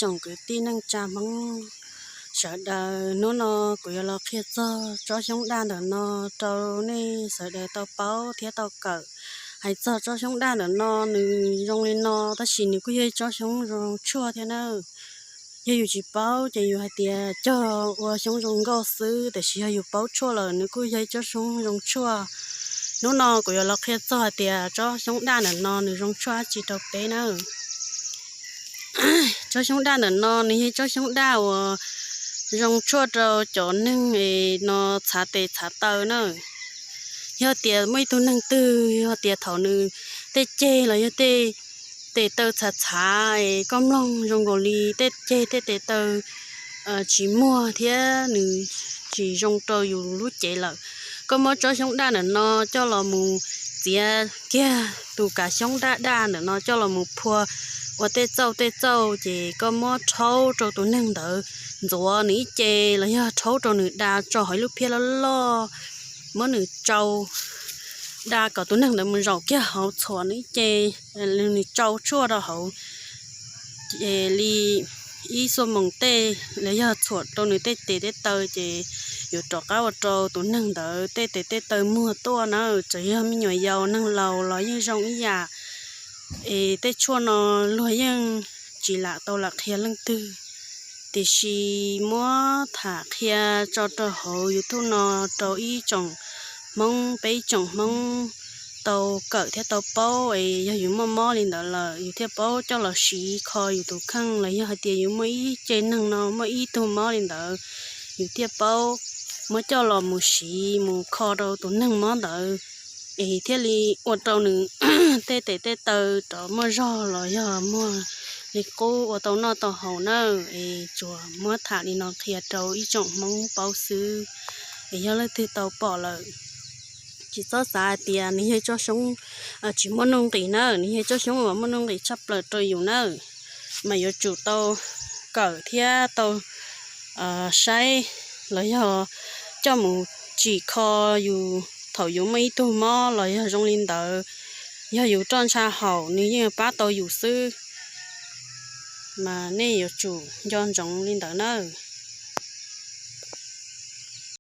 tsoom kwv tij neej tsa Hmoob sawv daws, hnub no kuv yuav los qhia txog tsob xyoob daj ntawm no rau nej sawv daws tau paub thiab tau kawm. Hais txog tsob xyoob daj ntawm no, nws zoo li no tab sis nws kuj yog ib tsob xyoob zoo tshuaj thiab na. Yog yus tsis paub ces yus hais tias cog ua xyoob zoo nkauj xwb, tiam sis yog yus paub tshuaj lawm nws kuj yog ib tsob xyoob zoo tshuaj. Hnub no kuv yuav los qhia txog hais tias tsob xyoob daj ntawm no nws zoo tshuaj dab tsi rau peb na. Tsob xyoob daj ntawm no nws yog tsob xyoob daj uas zoo tshuaj rau cov neeg no txhav tes txhav taw na. Yog tias muaj ib tug neeg twg yog tias thaum nws tej ceg los yog tej tes taw txhav txhav, koj mloog zoo nkaus li tej ceg tej tes taw tsis muag thiab nws tsis zoo rau yus lub cev lawm, koj muab tsob xyoob daj ntawm no coj los mus txiav kiag tus kav xyoob daj daj ntawm no coj los mus phua ua tej txauj tej txauj, ces koj muab rhaub rau tus neeg ntawd ntxuav nws ib ce los yog rhaub rau nws da tso hauv ib lub phiab loj loj, muab nws tsau da kom tus neeg ntawd mus zaum kiag hauv, txhuam nws ib ce, nws tsau tshuaj rau hauv, ces li ib xuab moos tej los yog txhuam rau nws tej tes tej taw ces yuav rov qab ua rau tus neeg ntawd tej tes tej taw muag tuaj na. Txawm yog me nyuam yaus neeg laus los yeej zoo ib yam. Es tej tshuaj no luag yeej tsis lam tau lam qhia leej twg, tiam sis muab tham qhia tso rau hauv YouTube no rau ib tsoom Hmoob, peb ib tsoom Hmoob tau kawm thiab tau paub, es yog yus muaj mob li ntawd lawm yus thiaj paub coj los siv kho yus tus kheej, los yog hais tias yus muaj ib ce neeg no muaj ib tug mob li ntawd, yus thiaj paub muab coj los mus siv mus kho rau tus neeg mob ntawd, es thiaj li ua rau nws tej tes tej taw rov muaj zog los yog muag li qub ua tau noj tau haus na. Es tsuas muab tham li no qhia rau ib tsoom Hmoob paub xwb, es yog leej twg tau pom lawm tsis txhob xav hais tias nws yog tsob xyoob tsis muaj nuj nqis na, nws yog tsob xyoob uas muaj nuj nqis tshaj plaws rau yus na, mas yuav tsum tau kawm thiab tau saib los yog coj mus tsim kho yus thaum yus muaj ib tug mob los yog zoo li ntawd. Yog yus roj ntsha haum nws yeej pab tau yus xwb, mas nej yuav tsum nco ntsoov li ntawd na.